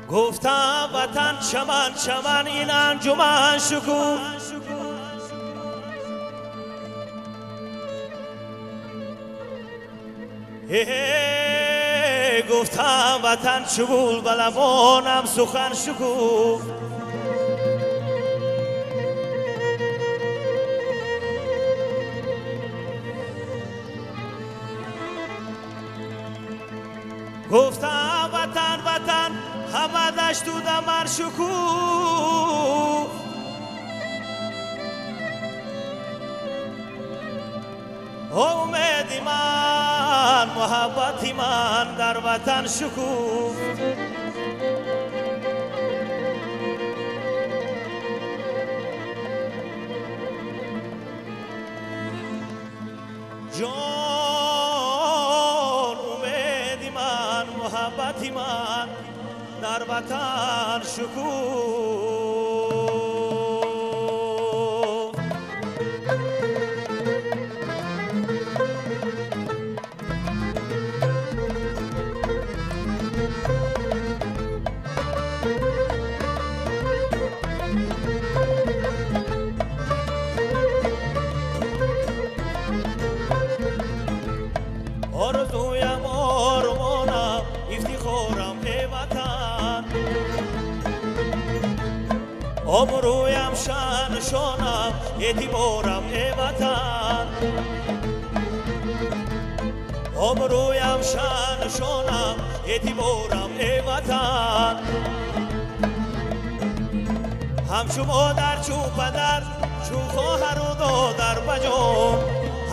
گفتم وطن چمن چمن این انجمن شکوه، گفتم وطن چوبول بلبانم سخن شکوه. گفتم وطن وطن همه دشت و دمر شکوه، امید من محبت من در وطن شکوه. جان امید من محبت من در وطن شکوه. آرزویم آرمانم افتخارم ای وطن، آبرویم شان شانم اعتبارم ای وطن، آبرویم شان شانم اعتبارم ای وطن. همچو مادر چو پدر چو خواهر و دادر بجان،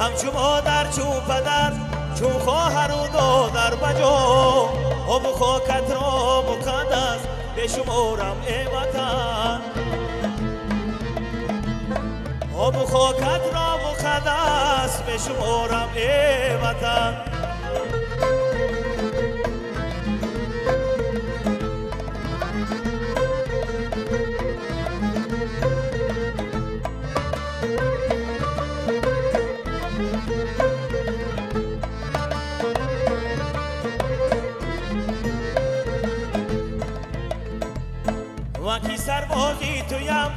همچو مادر چو پدر چو خواهر و دادر بجان، آب و خاکت را مقدس بشمارم ای وطن، آب و خاکت را مقدس بشمارم ای وطن. من کی سربازی تویم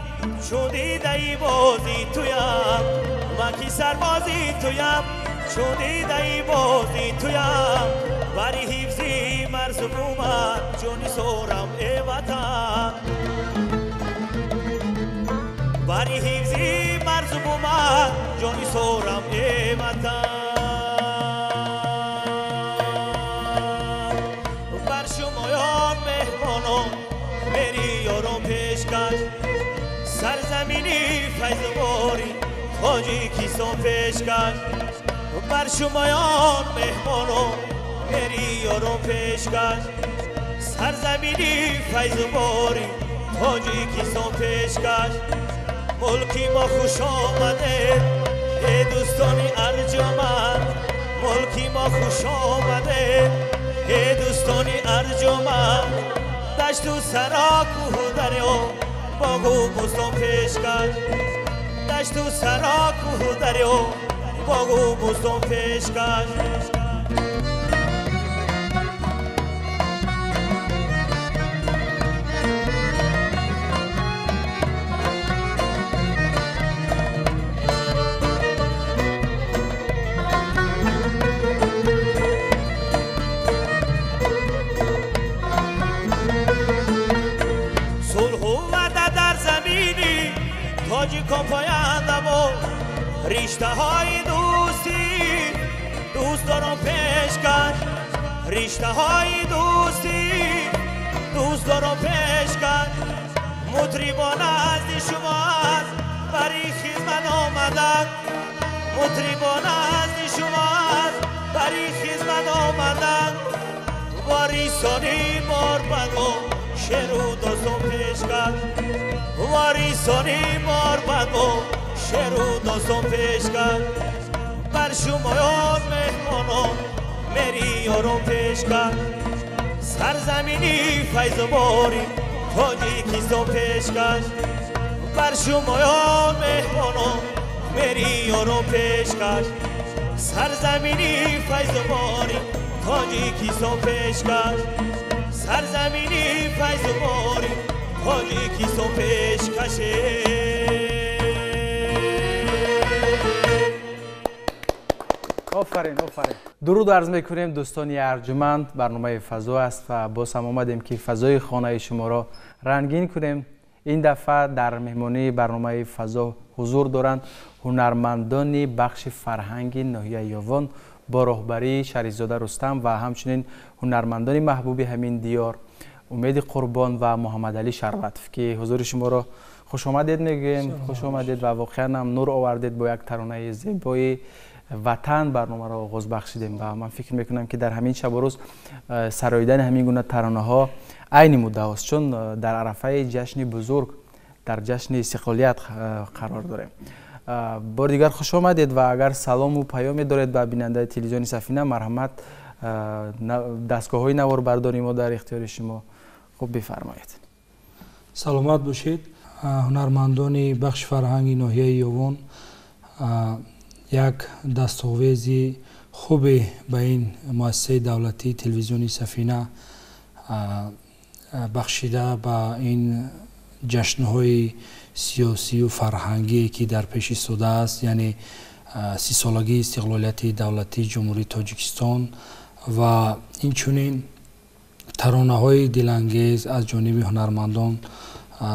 چون دیده بازی تویم، من کی سربازی تویم چون دیده بازی تویم، بری حفظی مرز و بومت جونی سورم ای وطن، بری حفظی مرز و بومت جونی سورم ای وطن. بر شمایان مهمانان میری یارم پیشکش، سرزمینی فیض باری تاجیکستان پیشکش. بر شمایان مهمانان میری یارم پیشکش، سرزمینی فیض باری تاجیکستان پیشکش. ملکی ما خوش آمده ای دوستانی ارجمند، ملکی ما خوش آمده ای دوستانی ارجمند، دشت و سرا کوه و دریا باغ و بوستان پیشکش، دشت و سرا کوه و دریا باغ و بوستان پیشکش. تاجیکان پاینده با رشته های دوستی دوست دارم پیشکش، رشته های دوستی دوست دارم پیشکش. مطربان از شما از برای خدمت آمدن، مطربان از شما از برای خدمت آمدن، واریسانی بار بگو شعر و داستان پیشکش، واریسانی بار بگو شعر و داستان پیشکش. بر شمایان ёрон пешкаш сарзамини файзубори Тоҷикистон пешкаш бар шумоён меҳмонон мери ёрон пешкаш сарзамини файзубори Тоҷикистон пешкаш сарзамини файзубори Тоҷикистон пешкаш. Офарин, офарин. Дуруд арз мекунем дӯстони арҷуманд. Барномаи фазо аст ва боз ҳам омадем ки фазои хонаи шуморо рангин кунем. Ин дафъа дар меҳмонии барномаи фазо ҳузур доранд ҳунармандони бахши фарҳанги ноҳияи Ёвон бо роҳбарии Шарифзода Рустам ва ҳамчунин ҳунармандони маҳбуби ҳамин диёр Умеди Қурбон ва Муҳаммадалӣ Шарбатов ки ҳузури шуморо хуш омадед мегӯем. Хуш омадед ва воқеан ҳам нур овардед бо як таронаи зебои ватан барномаро оғоз бахшидем ва ман фикр мекунам ки дар ҳамин шабу рӯз сароидани ҳамин гуна таронаҳо айни муддаост, чун дар арафаи ҷашни бузург, дар ҷашни истиқлолият қарор дорем. Бори дигар хуш омадед ва агар салому паёме доред ба бинандаи телевизиони Сафина, марҳамат, дастгоҳҳои наворбардори мо дар ихтиёри шумо. Хуб, бифармоед. Саломат бошед. Ҳунармандони бахши фарҳанги ноҳияи Ёвон як дастовези хубе ба ин муассисаи давлатии телевизиони Сафина бахшида ба ин ҷашнҳои сиёсию фарҳангие ки дар пеш истодааст, яъне 30-солагии истиқлолияти давлатии Ҷумҳурии Тоҷикистон ва инчунин таронаҳои дилангез аз ҷониби ҳунармандон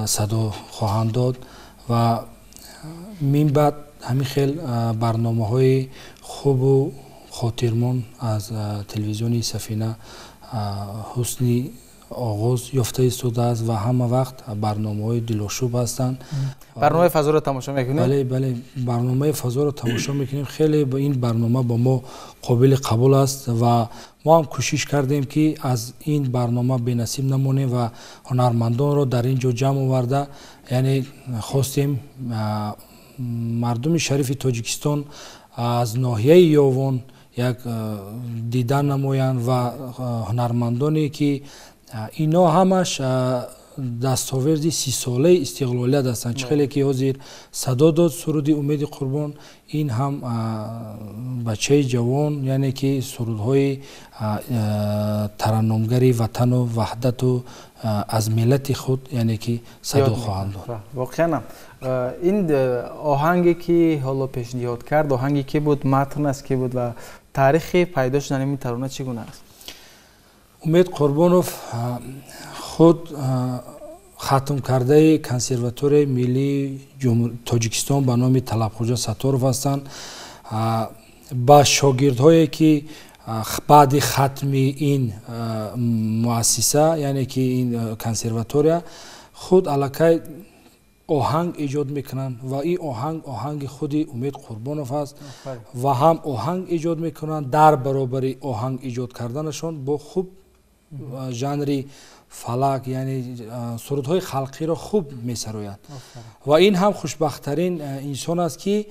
садо хоҳанд дод ва минбаъд ҳамин хел барномаҳои хубу хотирмон аз телевизиони Сафина ҳусни оғоз ёфта истодааст ва ҳама вақт барномаҳои дилошӯб ҳастанд. Барномаи фазоро тамошо мекунед? Бале, бале, барномаи фазоро тамошо мекунем. Хеле ин барнома ба мо қобили қабул аст ва мо ҳам кӯшиш кардем ки аз ин барнома бенасиб намонем ва ҳунармандонро дар ин ҷо ҷамъ оварда, яъне хостем мардуми шарифи Тоҷикистон аз ноҳияи Ёвон як дидан намоянд ва ҳунармандоне ки ино ҳамаш дастоварди 30-солаи истиқлолият ҳастанд. Чӣ хеле ки ҳозир садо дод суруди Умеди Қурбон, ин ҳам бачаи ҷавон, яъне ки сурудҳои тараннумгари ватану ваҳдату аз миллати худ, яъне ки садо хоҳанд дод. Воқеан ин оҳанге ки ҳоло пешниҳод кард, оҳанге ки буд, матн аст ки буд ва таърихи пайдо шудани ин тарона чӣ гуна аст? Умед Қурбонов худ хатмкардаи консерваторияи миллии Тоҷикистон ба номи Талабхоҷа Сатторов ҳастанд. Ба шогирдҳое ки баъди хатми ин муассиса, яъне ки ин консерватория, худ аллакай оҳанг эҷод мекунанд ва ин оҳанг оҳанги худи Умед Қурбонов аст ва ҳам оҳанг эҷод мекунанд, дар баробари оҳанг эҷод карданашон бо хуб жанри фалак, яъне сурудҳои халқиро хуб месарояд. Ва ин ҳам хушбахттарин инсон аст ки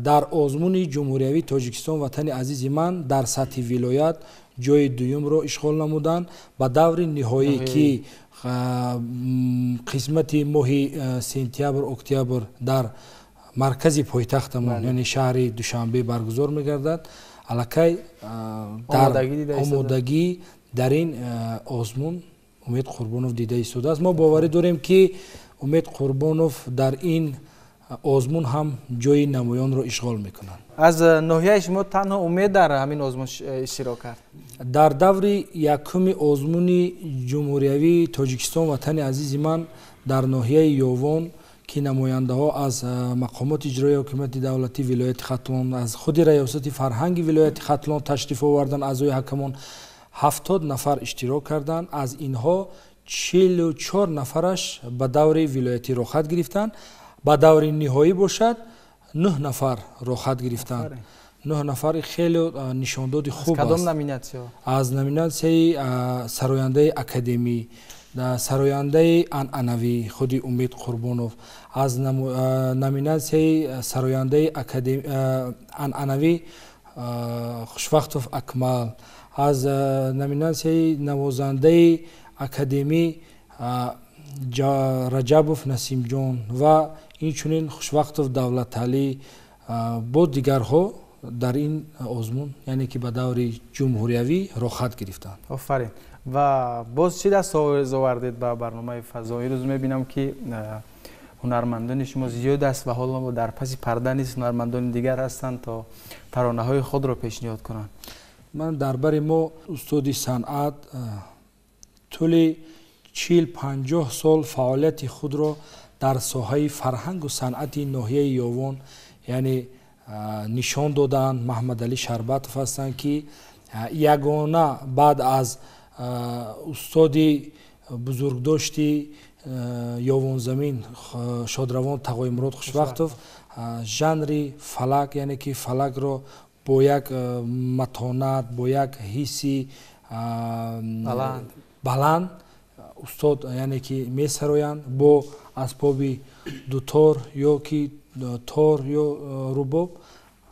дар озмуни ҷумҳуриявии Тоҷикистон «Ватани азизи ман» дар сатҳи вилоят ҷои дуюмро ишғол намуданд. Ба даври ниҳоӣ ки қисмати моҳи сентябр октябр дар маркази пойтахтамон, яъне шаҳри Душанбе баргузор мегардад, аллакай дар омодагӣ дар ин озмун Умед Қурбонов дида истодааст. Мо боварӣ дорем ки Умед Қурбонов дар ин озмун ҳам ҷои намоёнро ишғол мекунад. Аз ноҳияи шумо танҳо Умед дар ҳамин озмун иштирок кард? Дар даври якуми озмуни ҷумҳуриявии Тоҷикистон «Ватани азизи ман» дар ноҳияи Ёвон ки намояндаҳо аз мақомоти иҷроии ҳокимияти давлатии вилояти Хатлон, аз худи раёсати фарҳанги вилояти Хатлон ташриф оварданд, аъзои ҳакамон 70 нафар иштирок карданд. Аз инҳо 44 нафараш ба даври вилоятӣ роҳхат гирифтанд. Ба даври ниҳоӣ бошад 9 нафар роҳхат гирифтанд. 9 нафар хеле нишондоди хуб аст. Кадом номинатсия? Аз номинатсияи сарояндаи академӣ, сарояндаи анъанавӣ худи Умед Қурбонов, аз номинатсияи сарояндаи анъанавӣ Хушвақтов Акмал, аз номинатсияи навозандаи академӣ Раҷабов Насимҷон ва инчунин Хушвақтов Давлаталӣ бо дигарҳо дар ин озмун, яъне ки ба даври ҷумҳуриявӣ роҳхат гирифтанд. Офарин. Ва боз чӣ дастовез овардед ба барномаи фазо? Имрӯз мебинам, ки ҳунармандони шумо зиёд аст ва ҳоло дар паси парда низ ҳунармандони дигар ҳастанд то таронаҳои худро пешниҳод кунанд. Ман дар бари мо устоди санъат тӯли 40-50 сол фаъолияти худро дар соҳаи фарҳангу санъати ноҳияи Ёвон, яъне нишон додаанд. Маҳмадалӣ Шарбатов ҳастанд, ки ягона баъд аз устоди бузургдошти Ёвонзамин шодравон Тағоимурод Хушвақтов жанри фалак, яъне ки фалакро бо як матонат, бо як ҳисси баланд устод, яъне ки месароянд бо асбоби дутор ё ки тор ё рубоб,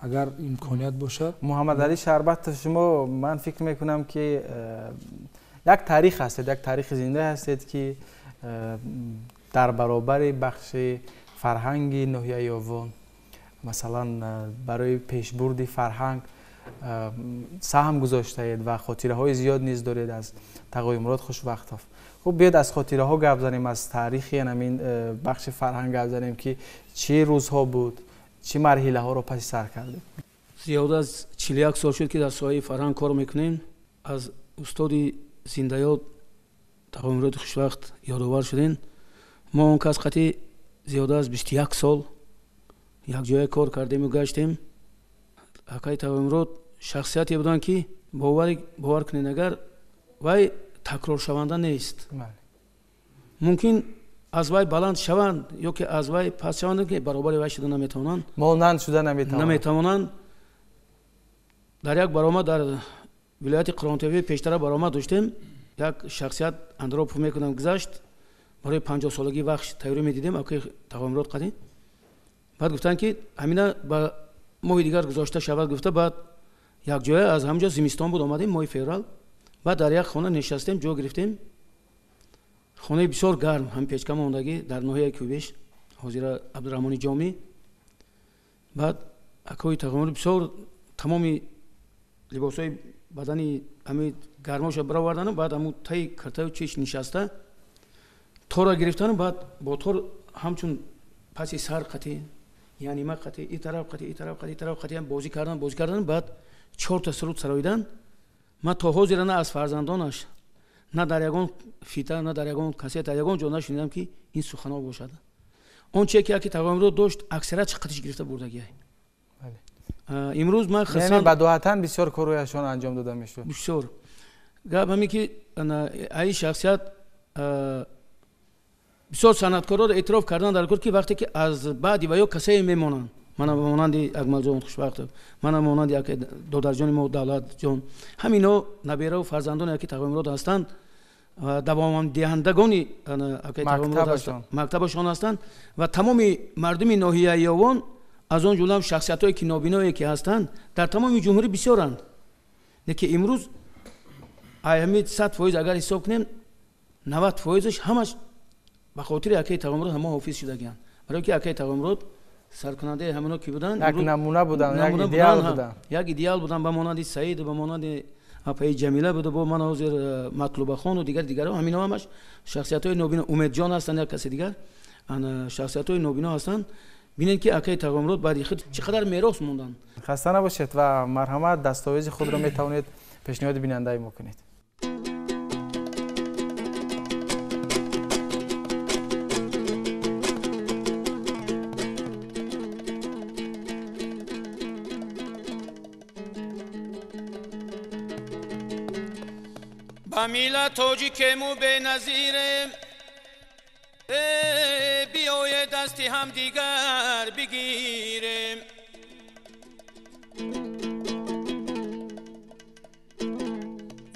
агар имконият бошад. Муҳаммадалӣ Шарбатов, шумо ман фикр мекунам, ки як таърих ҳастед, як таърихи зинда ҳастед, ки дар баробари бахши фарҳанги ноҳияи Ёвон, масалан, барои пешбурди фарҳанг саҳм гузоштаед ва хотираҳои зиёд низ доред аз Тағоимурод Хушвақтов. Хуб, биёед аз хотираҳо гап занем, аз таърихи ҳамин бахши фарҳанг гап занем, ки чӣ рӯзҳо буд, чӣ марҳилаҳоро паси сар кардед. Зиёда аз 41 сол шуд, ки дар соҳаи фарҳанг кор мекунем. Аз устоди зиндаёд Тағоимуроди Хушвақт ёдовар шудем. Мо он кас қатъи зиёда аз 21 сол якҷоя кор кардему гаштем. Акаи Тағоимурод шахсияте буданд, ки бовар кунед, агар вай такроршаванда нест. Мумкин аз вай баланд шаванд ё ки аз вай паст шаванд, ки баробари вай шуда наметавонанд, монанд шуда наметавонанд. Дар як баромад дар вилояти Қурғонтеппа пештара баромад доштем, як шахсият Андропов мекунам гузашт, барои 50-солагии вақт тайёрӣ медидем акаи Тағоимурод қадим. Баъд гуфтанд, ки ҳамина ба моҳи дигар гузошта шавад гуфта. Баъд якҷоя аз ҳамҷо зимистон буд, омадем моҳи феврал. Баъд дар як хона нишастем, ҷо гирифтем. Хонаи бисёр гарм, ҳам печка мондагӣ дар ноҳияи Кӯбеш, ҳозира Абдураҳмони Ҷомӣ. Баъд акои Тағоимурод бисёр тамоми либосҳои бадани ҳами гармоша баровардану баъд ҳаму таи киртаю чиш нишаста тора гирифтану баъд бо тор ҳамчун паси сар қатӣ, янима қатӣ, и тараф қатӣ, и тараф қатӣ, и тараф қатӣ бозӣ кардан, бозӣ кардан. Баъд чорта суруд сароидан. Ман то ҳозира на аз фарзандонаш, на дар ягон фита, на дар ягон кассета, ягон ҷо нашунидам, ки ин суханҳо бошад. Он чие ки аки Тағоимурод дошт, аксарият чиқатиш гирифта бурдагиай. Имрӯз ман хурсанд, бадоҳатан бисёр корҳояшон анҷом дода мешуд. Бисёр гап ҳамин, ки аи шахсият бисёр санъаткорро эътироф кардан дар кор, ки вақте ки аз баъди ва ё касае мемонанд, мана монанди Акмалҷон Хушвақтов, мана монанди додарҷони мо Давлатҷон, ҳамино набераву фарзандони аки Тағоимурод ҳастанд, давомдиҳандагони мактабашон ҳастанд ва тамоми мардуми ноҳияи Ёвон, аз он ҷумла шахсиятҳое ки нобиное ки ҳастанд, дар тамоми ҷумҳурӣ бисёранд. Лекин имрӯз ҳамин 100% агар ҳисоб кунем, 90%-аш ҳамаш ба хотири акаи Тағоимурод ҳама ҳофиз шудагианд. Барои ки акаи Тағоимурод саркунандаи ҳамино ки буданд, як намуна буданд, як идеал буданд, як идеал буданд, ба монанди Саид, ба монанди апаи Ҷамила буда, бо ман ҳозир Матлубахону дигар дигарҳо, ҳамино ҳамаш шахсиятҳои нобино. Умедҷон ҳастанд, як каси дигар шахсиятҳои нобино ҳастанд. Бинед, ки акаи Тағоимурод баъди худ чӣ қадар мерос монданд. Хаста набошед ва марҳамат, дастовези худро метавонед пешниҳоди бинандаи мо кунед. Ба миллат тоҷикему беназирем, биёед дасти ҳамдигар бигирем.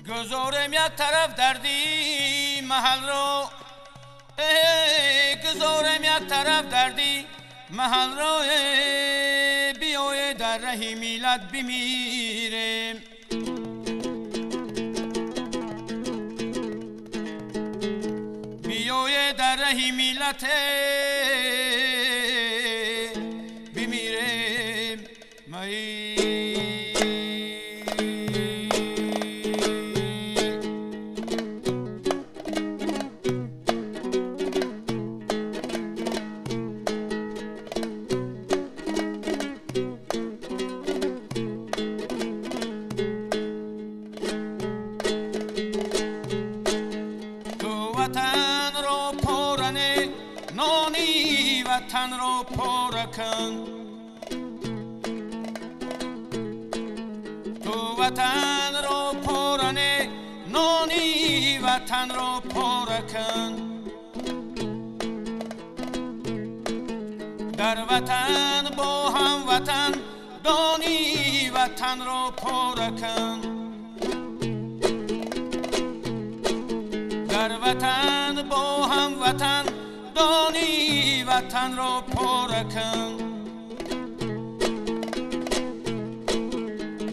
Гузорем як тараф дарди маҳалро, гузорем як тараф дарди маҳалро, биёед дар дар раҳи миллат бимирем. Биёед дар раҳи миллат бимирем. Ватан ро пора кун, ту ватан ро пора не, нони ватан ро пора кун. Дар ватан бо ҳам ватан дони ватан ро пора кун. Дар ватан бо ҳам ватан дони ватан ро пора кун.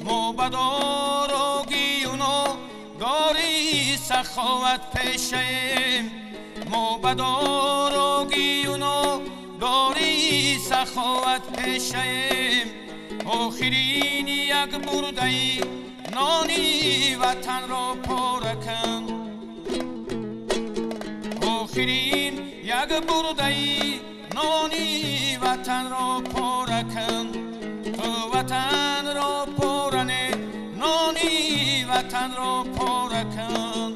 Мо ба дорогию нодори саховат пешаем, мо ба дорогию нодори саховат пешаем. Охирин як бурдаи нони ватан ро пора кун. Охирин як бурдаи нони ватан ро пора кун. Ту ватан ро пора не, нони ватан ро пора кун.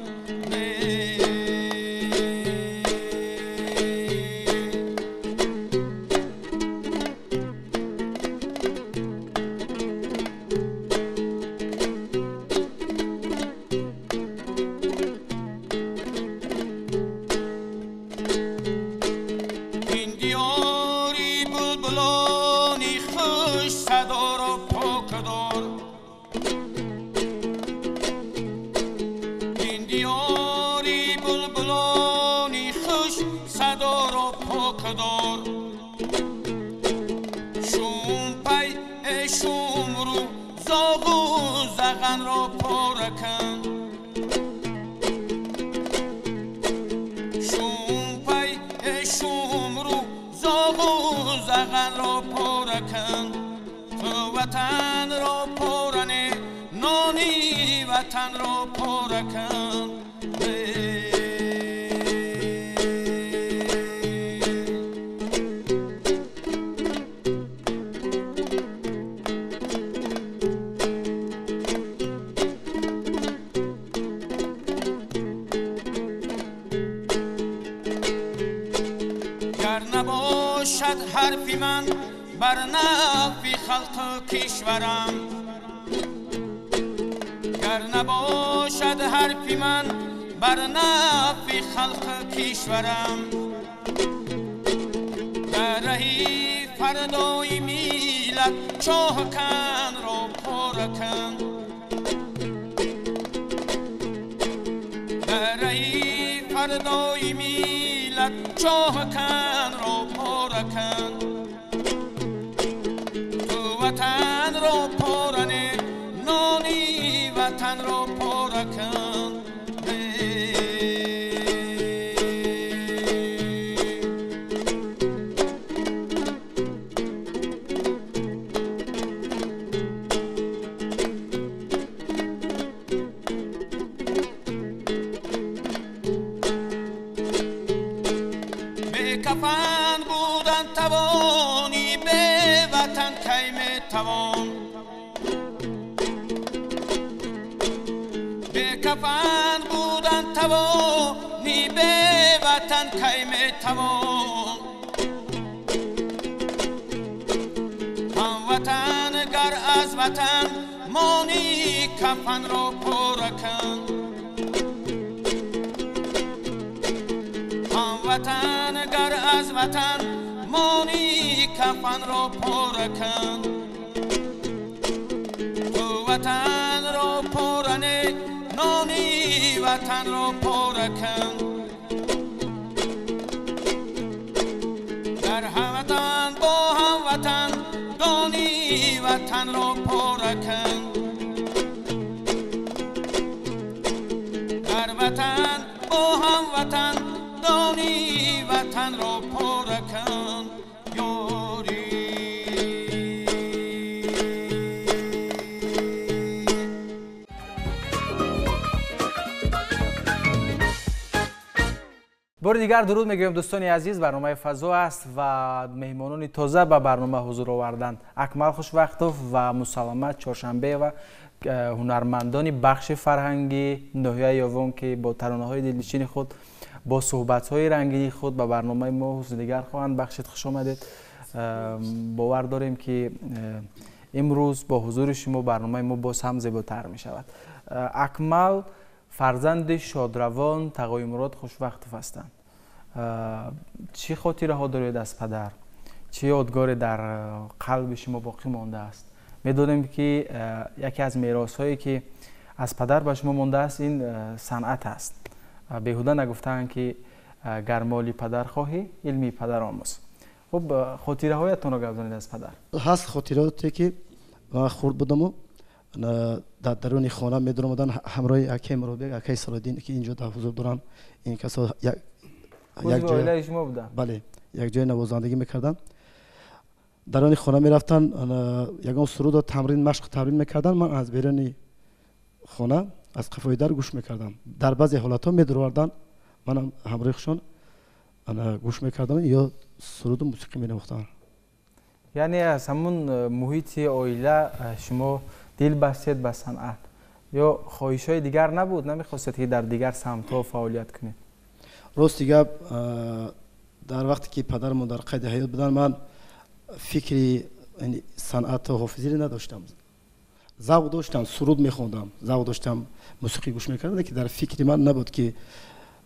Заған ро пора кун, шумпай шумру зоғу заған ро пора кун. Ту ватан ро пора не, нони ватан ро пора кун. Набошад ҳарфи ман бар нафи халқу кишварам, гар набошад ҳарфи ман бар нафи халқу кишварам. Дар раҳи фардои миллат чоҳ кан ро пора кун. Дар раҳи фардои миллат чоҳ кан ро пора кун. Ту ватан ро пора не, нони ватан ро пора кун. Кафан будан тавони бе ватан кай метавон, бе кафан будан тавони бе ватан кай метавон. Ҳамватан гар аз ватан мони кафанро пора кун. Ҳамватан гар аз ватан мони кафанро пора кун. Ту ватанро пора не, нони ватанро пора кун. Дар ҳамватан бо ҳамватан дони ватанро пора кун. Дар ватан бо ҳам ватан дони ватанро пора кун ёри. Бори дигар дуруд мегӯем, дӯстони азиз. Барномаи фазо аст ва меҳмонони тоза ба барнома ҳузур оварданд. Акмал Хушвақтов ва Мусаллама Чоршанбеева, ҳунармандони бахши фарҳангии ноҳияи Ёвон, ки бо таронаҳои дилнишини худ, бо суҳбатҳои рангини худ ба барномаи мо ҳусни дигар хоҳанд бахшид. Хуш омадед. Бовар дорем, ки имрӯз бо ҳузури шумо барномаи мо боз ҳам зеботар мешавад. Акмал фарзанди шодравон Тағоимурод Хушвақтов ҳастанд. Чӣ хотираҳо доред аз падар? Чӣ ёдгоре дар қалби шумо боқӣ мондааст? Медонем, ки яке аз меросҳое, ки аз падар ба шумо мондааст, ин санъат аст. Беҳуда нагуфтаанд, ки гар моли падар хоҳӣ, илми падар омӯз. Хуб, хотираҳоятонро гап занед аз падар. Ҳаст хотироте, ки ман хурд будаму дар даруни хона медаромаданд ҳамроҳи акаи Муродбек, акаи Салоддин, ки инҷо дар ҳузур доранд. Ин касо оилаи шумо буданд? Бале, якҷоя навозандагӣ мекарданд. Даруни хона мерафтанд, ягон сурудро тамрин, машқ тамрин мекарданд. Ман аз беруни хона, аз қафои дар гӯш мекардам. Дар баъзе ҳолатҳо медароварданд, манам ҳамроҳи худшон гӯш мекардам ё суруду мусиқӣ менавохтам. Яъне аз ҳамун муҳити оила шумо дил бастед ба санъат ё хоҳишҳои дигар набуд? Намехостед, ки дар дигар самтҳо фаъолият кунед? Рости гап, дар вақте ки падармон дар қайди ҳаёт буданд, ман фикри санъату ҳофизиро надоштам. Завқ доштам, суруд мехондам, завқ доштам, мусиқӣ гӯш мекардам, лекин дар фикри ман набуд, ки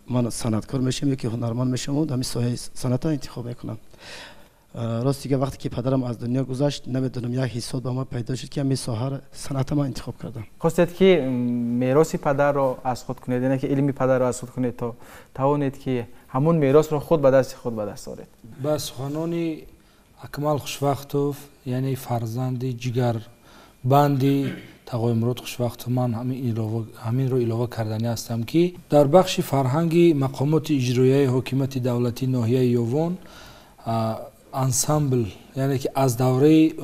ман санъаткор мешавам ё ки ҳунарманд мешавам, ҳамин соҳаи санъатро интихоб мекунам. Рости гап, вақте ки падарам аз дунё гузашт, намедонам, як ҳиссот ба ман пайдо шуд, ки ҳамин соҳаро, санъата ман интихоб кардам. Хостед, ки мероси падарро аз худ кунед, яъне ки илми падарро аз худ кунед, то тавонед, ки ҳамун меросро худ ба дасти худ ба даст оред. Ба суханони Акмал Хушвақтов, яъне фарзанди ҷигарбанди Тағоимурод Хушвақтов, ман ҳаминро илова карданӣ ҳастам, ки дар бахши фарҳанги мақомоти иҷроияи ҳокимияти давлатии ноҳияи Ёвон ансамбл, яъне ки аз давраи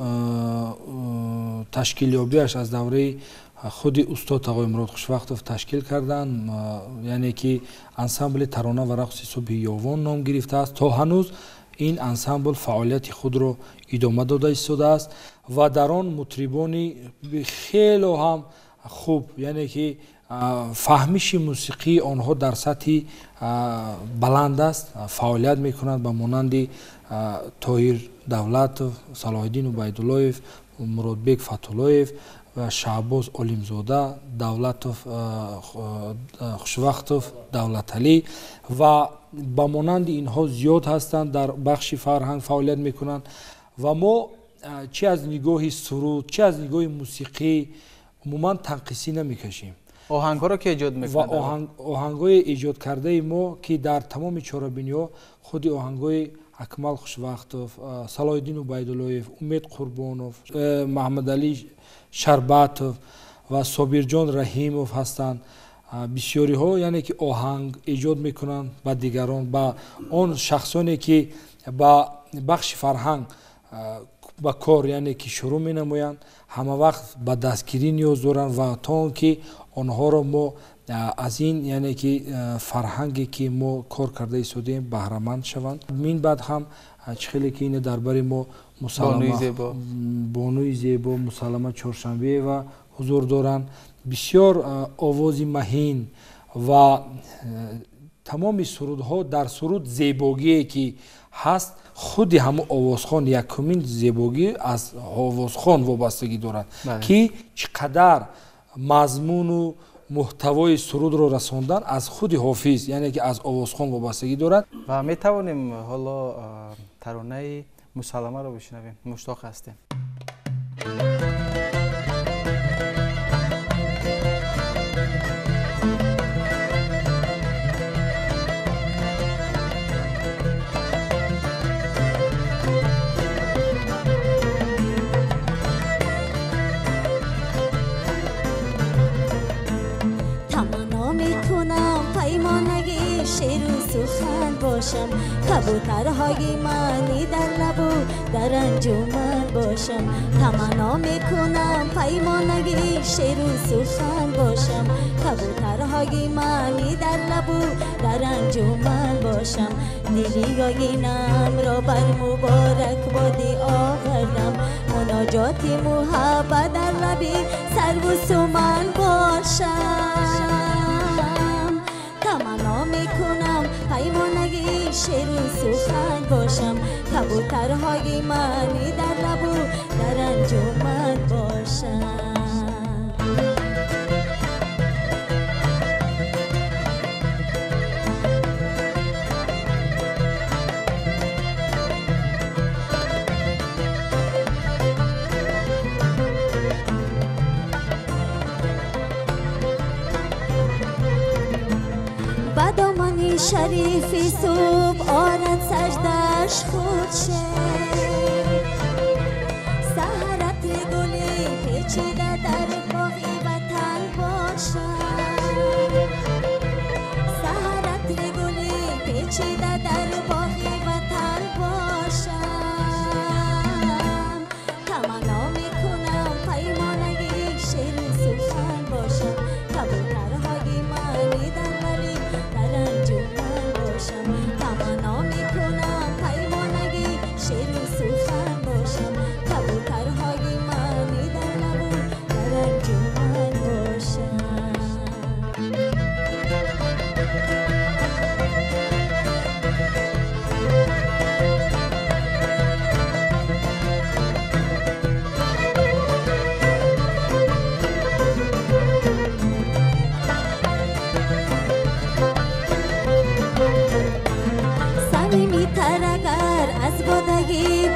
ташкилёбиаш, аз давраи худи устод Тағоимурод Хушвақтов ташкил карданд, яъне ки ансамбли тарона ва рақси субҳи Ёвон ном гирифтааст. То ҳанӯз ин ансамбл фаъолияти худро идома дода истодааст ва дар он мутрибони хело ҳам хуб, яъне ки фаҳмиши мусиқии онҳо дар сатҳи баланд аст, фаъолият мекунанд, ба монанди Тоҳир Давлатов, Салоҳиддин Убайдуллоев, Муродбек Фатуллоев ва Шаҳбоз Олимзода, Давлатов Хушвақтов, Давлаталӣ ва ба монанди инҳо зиёд ҳастанд, дар бахши фарҳанг фаъолият мекунанд. Ва мо чӣ аз нигоҳи суруд, чӣ аз нигоҳи мусиқӣ умуман танқисӣ намекашем. Оҳангҳоро ки эҷод мекунад? Ва оҳангҳои эҷодкардаи мо, ки дар тамоми чорабиниҳо худи оҳангҳои Акмал Хушвақтов, Салоҳиддин Убайдуллоев, Умед Қурбонов, Маҳмадалӣ Шарбатов ва Собирҷон Раҳимов ҳастанд. Бисёриҳо, яъне ки оҳанг эҷод мекунанд ба дигарон, ба он шахсоне, ки ба бахши фарҳанг ба кор, яъне ки шурӯъ менамоянд, ҳама вақт ба дастгирӣ ниёз доранд ва то он ки онҳоро мо аз ин, яъне ки фарҳанге, ки мо кор карда истодаем, баҳраманд шаванд. Мин баъд ҳам чӣ хеле ки ина дар бари мо бонуи зебо Мусаллама Чоршанбеева ҳузур доранд, бисёр овози маҳин ва тамоми сурудҳо, дар суруд зебогие ки ҳаст, худи ҳамун овозхон, якумин зебогӣ аз овозхон вобастагӣ дорад, ки чӣ қадар мазмуну муҳтавои сурудро расондан аз худи ҳофиз, яъне ки аз овозхон вобастагӣ дорад. Ва метавонем ҳоло таронаи Мусалламаро бишнавем. Муштоқ ҳастем. شعر و سخن باشم کبوترهای منی در لبو در انجمن باشم تمنا میکنم پیمانگی شعر و سخن باشم کبوترهای منی در لبو در انجمن باشم دلیاینم را بر مبارک بادی آوردم مناجات محبت در لبی سر و سومن باشم تمنا میکنم پیمانگی شعر و سخن باشم کبوترهای منی در لبو در انجمن باشم. شریفی صبح آرد سجدش خود شد سحرت گلی پیچیده در باغ وطن باشد سحرت گلی پیچیده در باغ وطن باشم تمنا میکنم پیمانگی شعر و سخن باشم کبوترهای منی در لبی در انجمن باشم تمنا میکنم پیمانگی شعر و سخن باشم کبوترهای منی در لبو در انجمن باشم.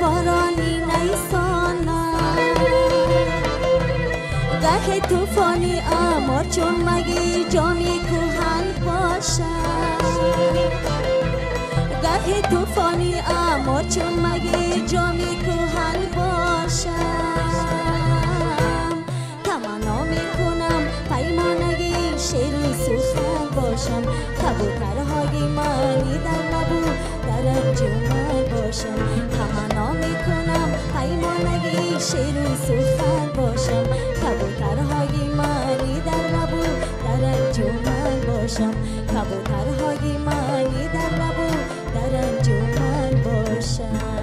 بارانی نیسانم گه توفانی امار چون مگی جامی کهن باشم گه توفانی امار چون مگی جامی کهن باشم تمنا میکنم پیمانگی شعر و سخن باشم کبوترهای منی در لبو در انجمن باشم تمنا میکنم پیمانگی شعر و سخن باشم کبوترهای منی در لبو در انجمن باشم کبوترهای منی در لبو در انجمن باشم.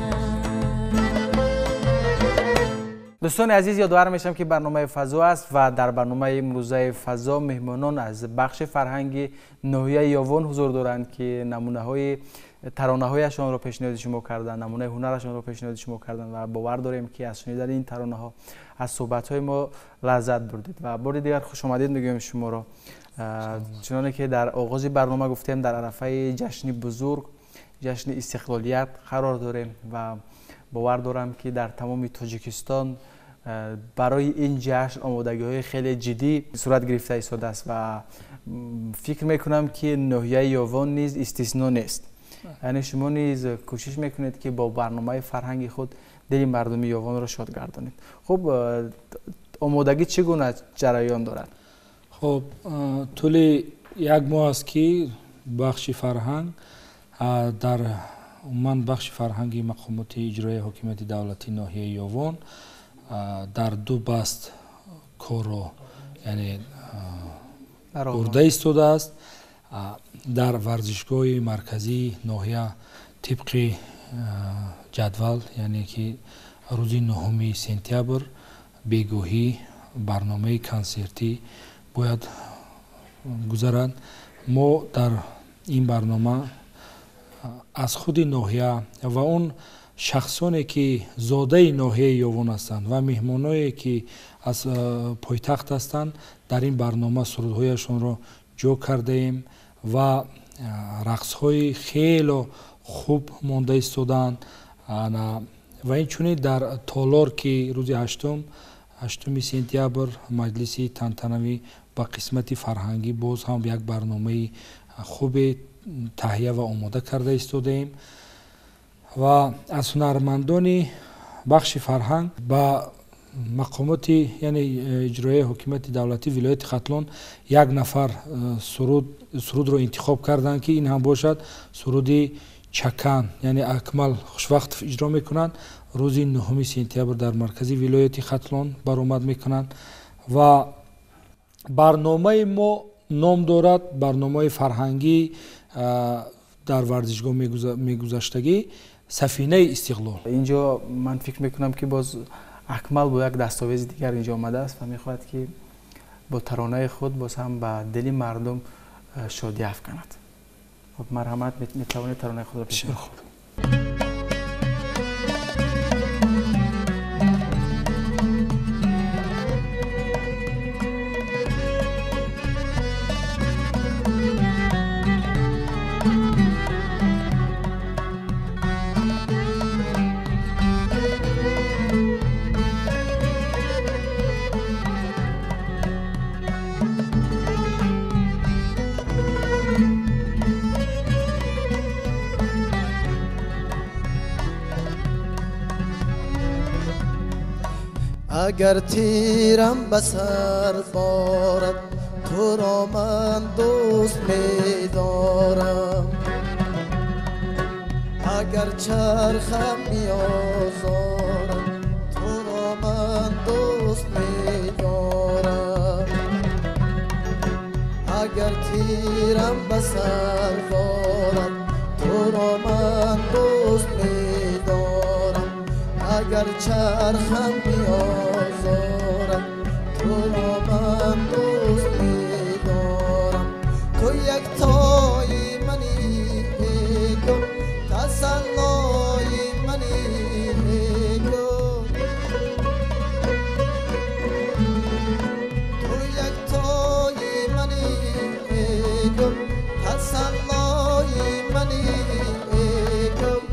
دوستان عزیز یادآور میشم که برنامه فضا است و در برنامه امروزه فضا مهمانان از بخش فرهنگی ناحیه یاوان حضور دارند که نمونه های ترانه هایشان را پیشنهاد شما کردن، نمونه هنرشان را پیشنهاد شما کردن و باور داریم که از شنیدن این ترانه ها از صحبت های ما لذت بردید و بار دیگر خوش آمدید میگویم شما را. چنانه که در آغاز برنامه گفتیم در عرفه جشن بزرگ جشن استقلالیت قرار داریم و باور دارم که در تمام تاجیکستان برای این جشن آمادگی های خیلی جدی صورت گرفته ایستاده است و فکر میکنم که ناحیه یاوان نیز استثنا نیست. یعنی شما نیز کوشش میکنید که با برنامه فرهنگی خود دل مردم یاوان را شاد گردانید. خب آمادگی چگونه جریان دارد؟ خب طول یک ماه است که بخش فرهنگ در عموما بخش فرهنگی مقامات اجرای حکومت دولتی ناحیه یاوان در دو بست کار را یعنی برده ایستاده است. در ورزشگاه مرکزی ناحیه طبق جدول یعنی که روز 9 سپتامبر بیگاهی برنامه کنسرتی باید گذرد. ما در این برنامه از خود ناحیه و اون شخصانی که زاده ناحیه یاوان هستند و مهمانایی که از پایتخت هستند در این برنامه سرودهایشان را جا کرده ایم و رقصهای خیلی خوب مانده ایستادند و اینچنین در تالار که روز 8 سپتامبر مجلس تنتنوی با قسمت فرهنگی باز هم یک برنامه خوب تهیه و آماده کرده ایستادیم و از هنرمندان بخش فرهنگ با Мақомоти, яъне иҷроияи ҳокимияти давлатии вилояти Хатлон як нафар сурудро интихоб карданд, ки ин ҳам бошад суруди Чакан, яъне Акмал Хушвақтов иҷро мекунанд. Рӯзи 9 сентябр дар маркази вилояти Хатлон баромад мекунанд ва барномаи мо ном дорад барномаи фарҳангӣ дар варзишгоҳ мегузаштагӣ Сафинаи Истиқлол. Инҷо ман фикр мекунам, ки боз Акмал бо як дастовези дигар инҷо омадааст ва мехоҳад, ки бо таронаи худ боз ҳам ба дили мардум шодӣ афканад. Хуб, марҳамат, метавонед таронаи худро пешкаш кунед. اگر تیرم به سر بارد تو را من دوست می دارم، اگر چرخم می آزارد تو را من دوست می دارم، اگر تیرم به سر بارد تو را من دوست می دارم، اگر چرخم می آزارد تو را من دوست می دارم. تو یک تای منی ای گل، تسلای منی ای گل، تو یک تای منی ای گل، تسلای منی ای گل،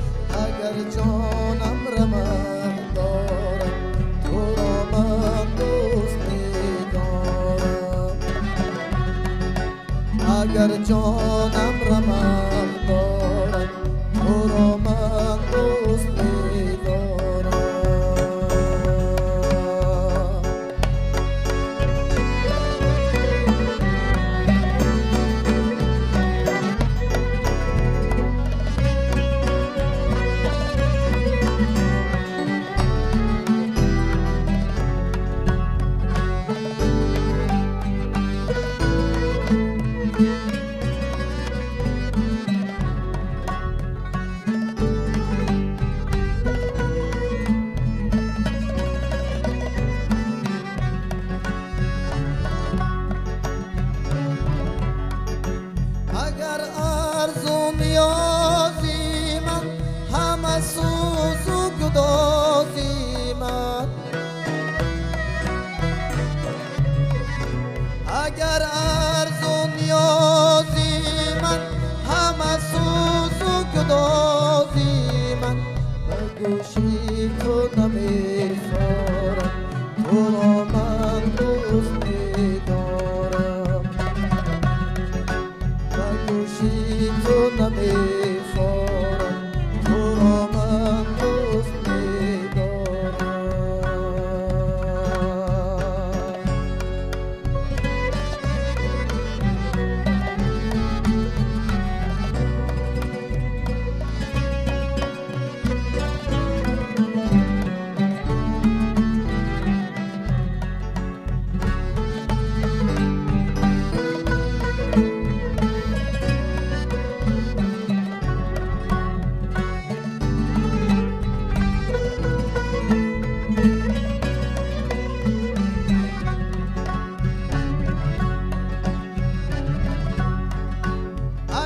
اگر جانم رمق دارد تو را من دوست می دارم، اگر جانم رمق دارد تو را من دوست می دارم. اگر ارزو نیازی من همه سوز و گدازی من، اگر ارزو نیازی من همه سوز و گدازی من، به گوشی تو نمیخارم تو را من دوست می‌دارم، به گوشی تو نمیخارم تو را من دوست می‌دارم.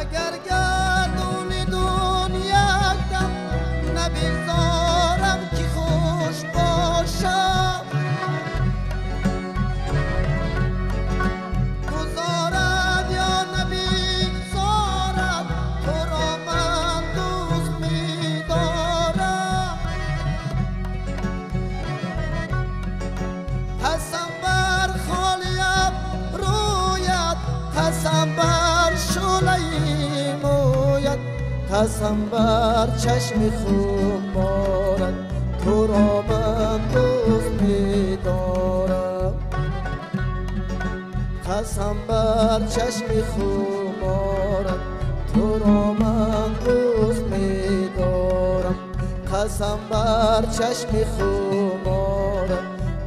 اگر گردون دنیا دم نبیزارم که خوش باشم، گذارد یا نبیگذارد تو را من دوست می‌دارم. قسم بر خالیم رویت، قسم بر شعله مویت، قسم بر چشم خمارت تو را من دوست می‌دارم. قسم بر چشم خمارت تو را من دوست می‌دارم قسم بر چشم خمارت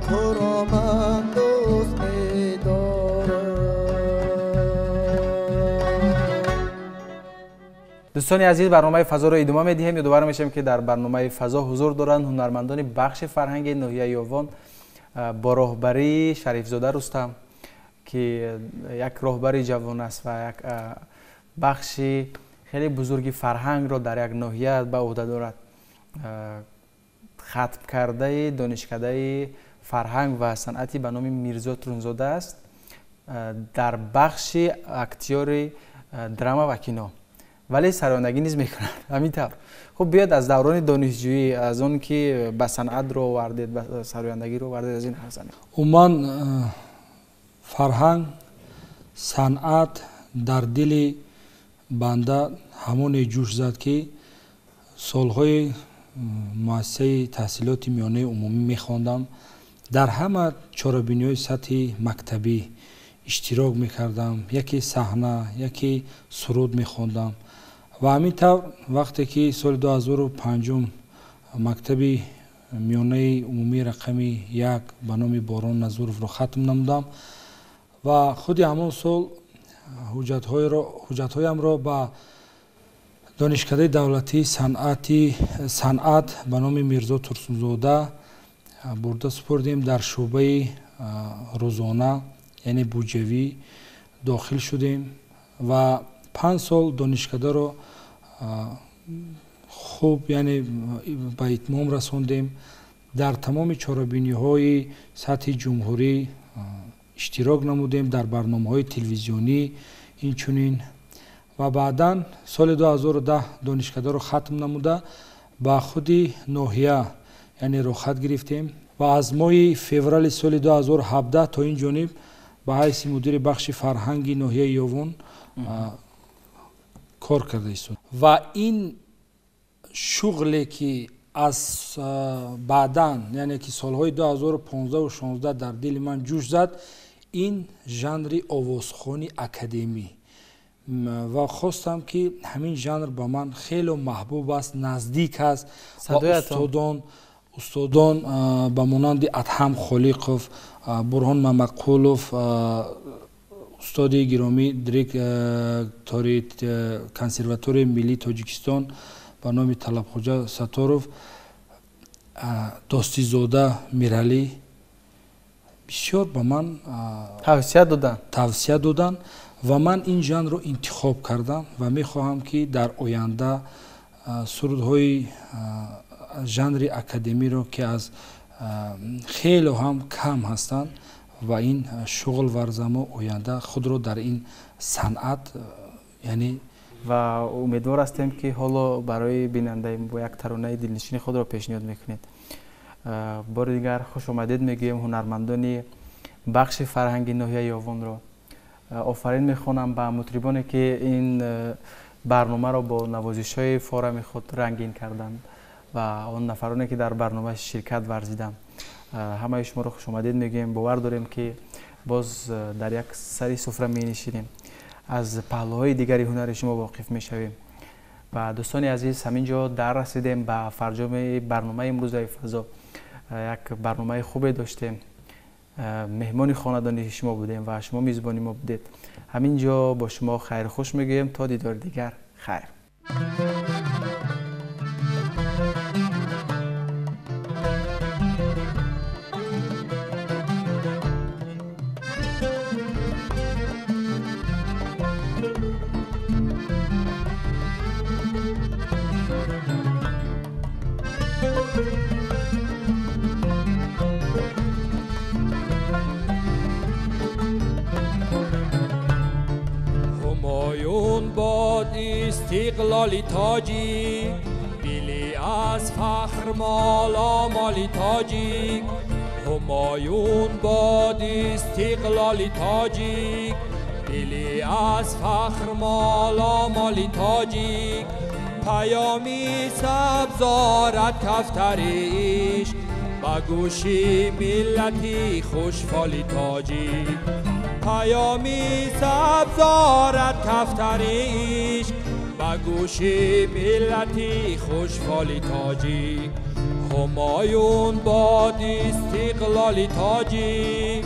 تو را من دوست می‌دارم. دوستان عزیز، برنامه فضا را ادامه می‌دهیم. یادآور می‌شویم که در برنامه فضا حضور دارند هنرمندان بخش فرهنگ ناحیه یاوان با راهبری شریفزاده رستم که یک راهبر جوان است و یک بخش خیلی بزرگی فرهنگ را در یک ناحیه به عهده دارد. ختم کرده دانشکده فرهنگ و صنعتی به نام میرزا ترونزاده است در بخش اکتیور درما و کینو، ولی سرایندگی نیز میکند. همینطور خب بیاد از دوران دانشجویی، از اون که به صنعت رو آوردید، به سرایندگی رو آوردید، از این حرف زنید. عموما فرهنگ صنعت در دل بنده همون جوش زد که سالهای مؤسسه تحصیلات میانه عمومی میخواندم، در همه چاربینی‌های سطح مکتبی اشتراک میکردم، یکی صحنه یکی سرود میخواندم و همین طور وقتی که سال 2005 مکتب میانه عمومی رقمی 1 به نام باران نظروف را ختم نمودم و خود همان سال حجتهایم را به دانشکده دولتی صنعت به نام میرزا ترسونزاده برده سپردیم. در شعبه روزانه یعنی بودجوی داخل شدیم و 5 سال دانشکده را خوب یعنی به اتمام رساندیم. در تمام چاربینی‌های سطح جمهوری اشتراک نمودیم، در برنامه‌های تلویزیونی اینچنین و بعداً سال 2010 دانشکده را ختم نموده به خود ناحیه یعنی روخت گرفتیم و از ماه فوریه سال 2017 تا این جانب به حیث مدیر بخش فرهنگ ناحیه یاوان کار کرده است. و این شغلی که از بعداً یعنی که سالهای 2015 و 16 در دل من جوش زد، این ژانر آوازخوانی اکادمی و خواستم که همین ژانر به من خیلی محبوب است، نزدیک است و استادان به مانند ادهم خالقов، برهان ممدقولов، استاد گرامی директори консерваторияи миллии Тоҷикистон ба номи Талабхоҷа Сатторов, Достизода Миралӣ бисёр ба ман тавсия доданд ва ман ин жанрро интихоб кардам ва мехоҳам ки дар оянда сурудҳои жанри академиро ки аз хеле ҳам кам ҳастанд ва ин шуғл варзамо оянда худро дар ин санъат яъне ва умедвор ҳастем ки ҳоло барои бинандаи бо як таронаи дилнишини худро пешниҳод мекунед. Бори дигар хуш омадед мегӯем ҳунармандони бахши фарҳанги ноҳияи Ёвонро. Офарин мехонам ба мутрибоне ки ин барномаро бо навозишҳои форами худ рангин карданд ва он нафароне ки дар барнома ширкат варзиданд. Ҳамаи шуморо хуш омадед мегӯем. Бовар дорем ки боз дар як сари суфра менишинем, аз паҳлӯҳои дигари ҳунари шумо воқиф мешавем. Ва дӯстони азиз, ҳамин ҷо дар расидем ба фарҷоми барномаи имрӯзаи фазо. Як барномаи хубе доштем, меҳмони хонадони шумо будем ва шумо мизбони мо будед. Ҳамин ҷо бо шумо хайрхуш мегӯем то дидори дигар. Хайр. استقلال تاجیک، دلی از فخر مالا مالی تاجیک، همایون باد استقلال تاجیک، دلی از فخر مالا مالی تاجیک، پیامی سبزارت کفتریش، با گوشی ملتی خوشفالی تاجیک. پیامی سبز آرد کفتر عشق به گوش ملتی خوشفال تاجیک. همایون باد استقلال تاجیک.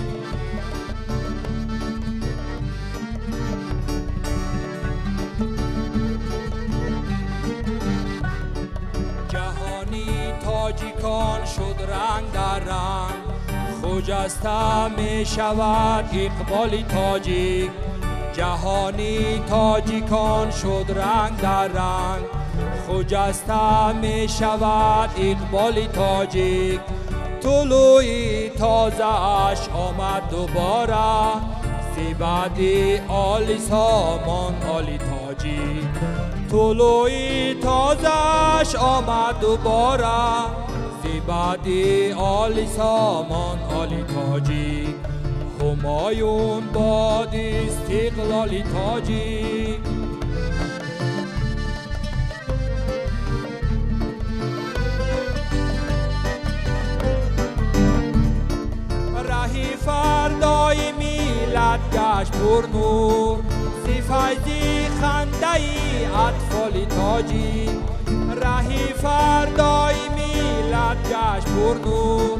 جهانی تاجیکان شد رنگ در رنگ، خجسته می شود اقبال تاجیک. جهانی تاجیکان شد رنگ در رنگ، خجسته می شود اقبال تاجیک. طلوعی تازه اش آمد دوباره، زیبدی عالی سامان عالی تاجیک. طلوعی تازه اش آمد دوباره، زیبدی عالی سامان عالی تاجیک. همایون باد استقلال تاجیک. رهی فردای ملت گشت پر نور، ز فیض خنده ای اطفال تاجیک. رهی فردای ملت گشت پر نور،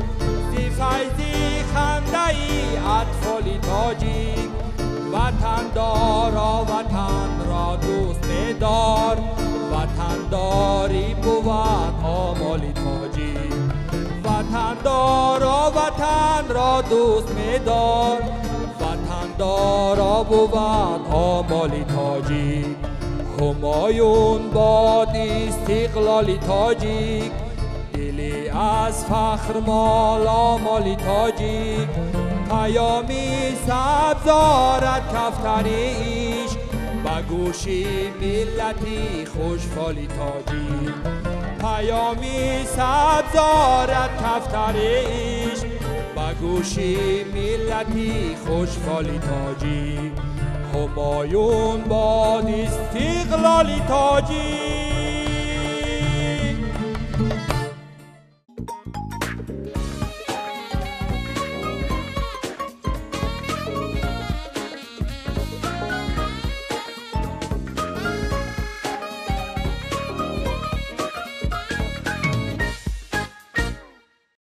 ز فیض خنده ای اطفال تاجیک. وطن دارا وطن را دوست می‌دار، وطن داری بود آمال تاجیک. وطن دارا وطن را دوست می‌دار، وطن دارا بود آمال تاجیک. همایون باد استقلال تاجیک، دلی از فخر مالامال تاجیک. پیامی سبز آرد کفتر عشق به گوش ملتی خوشفال تاجیک. پیامی سبز آرد کفتر عشق به گوش ملتی خوشفال تاجیک. همایون باد استقلال تاجیک.